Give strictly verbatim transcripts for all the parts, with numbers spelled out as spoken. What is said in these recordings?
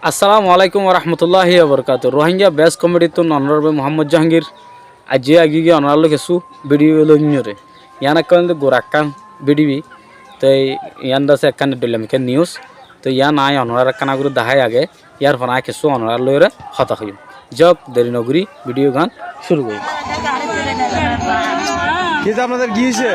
Assalamu alaikum warahmatulláhi wabarakátuhu. Rohingya Best Comedy ttún onorár bái Muhammod Jahangir. Aijja aigíyoi onorár loi kessú video loiyóre. Yián ekkán de gura ekkán video. Toi yián de asé ekkán dhoilla mikká news. Toi yián aññí onoráre ekkána gorí dahái age. Yárfor aññí kessú onorár loiyóre hotá hoiyum. Zok, deri nogorí video gán cúru gorí. কি যে আপনাদের কি হয়েছে?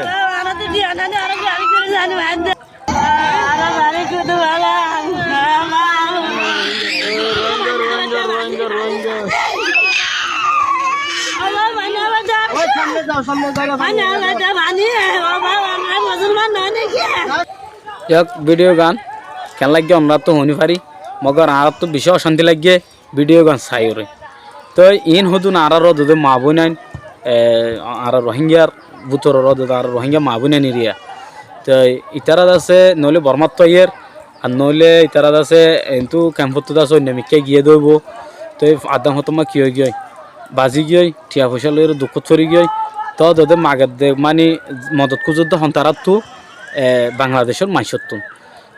Yok, video gán keén laiggé onoráttu hoóni fari, mogor añáráttu bicí ocánti laiggé video gán saiyóre. Toi iín hodún añárar odde maa bóinain, e, añára Rohingyar bútoror odde añára Rohingya maa bóinain eriya. Toi ítara de asé noóile Bormáttu aiyér, ar noóile ítara de asé entú kemfóttu de asé oinno mikká giyé de óibo. Toi addán hotómma ki óigiyoi, bazí giyói, thiañ foicá loiyóre dukkót fori giyói. Toi odde magedde mani modot kúzodde hontaráttu, e, Bangladecór maincóttun.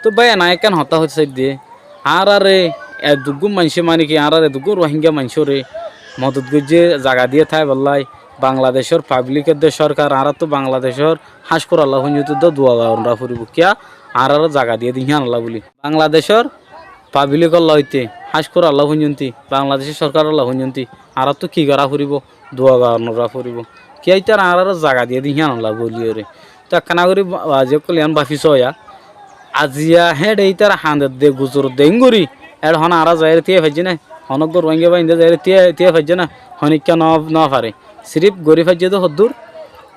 Toi bái, aññí ekkán hotá hoitó saidde, añáráre edduggún maincé mani ki, añáráre edduggún Rohingya maincóre modot goijjé, zaga diyé táibolla, Bangladecór pablik edde sórkar, añáráttu Bangladecór háñc kúralla fóijjonto dua gorá foribó. Kiyá? Añáráre zaga diyé de híyanolla bóli. Bangladecór pablikólla óite, háñc kúralla fóijjonto, Bangladecór sórkarolla fóijjonto, añáráttu ki gorá foribó? Dua gorá foribó. Kiyá? Ítara añáráre zaga diyé de híyanolla bóliyoré. Toi ekkána gorí ba-, bazi ókkol yián báfi soóya. Aziya héçe ítara hañdedde, guzoredde, iín gorí, héçe honó añára zaiyóre tíai faijjé né? Honó uggwá Rohingya bái inde zaiyóre tíai, tíai faijjé né? Honikká no, no fare. Sirif gorí faijjé de hoddúr,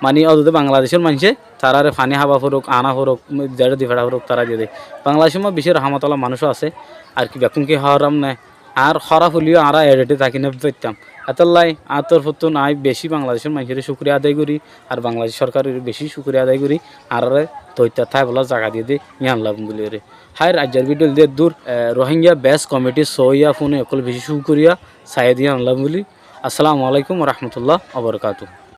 mani odde Bangladecór maincé taráre faní hába foruk, ana foruk, zeçé di feçá foruk, tará diyé de. Bangladecór mazé bicí rahmot ola manúic asé, ar ki bekkún ki háram né? Ar hóraf óileyo añára eçe eçe táki no faittám. Hétolla añár torfóttun aññí bicí Bangladecór maincóre cúkuriya adai gorí, ar Bangladec sórkaroré bicí cúkuriya adai gorí, añáráre toitta táibolla zaga diyé de, yíanolla bóliyoré. Háir, aijjar video de eddúr, e, Rohingya Best Comedy soóiya fúne ókkol bicí cúkuriya, saiyó de yíanolla bóli. Assalamu alaikum warahmatulláhi wabarakátuhu.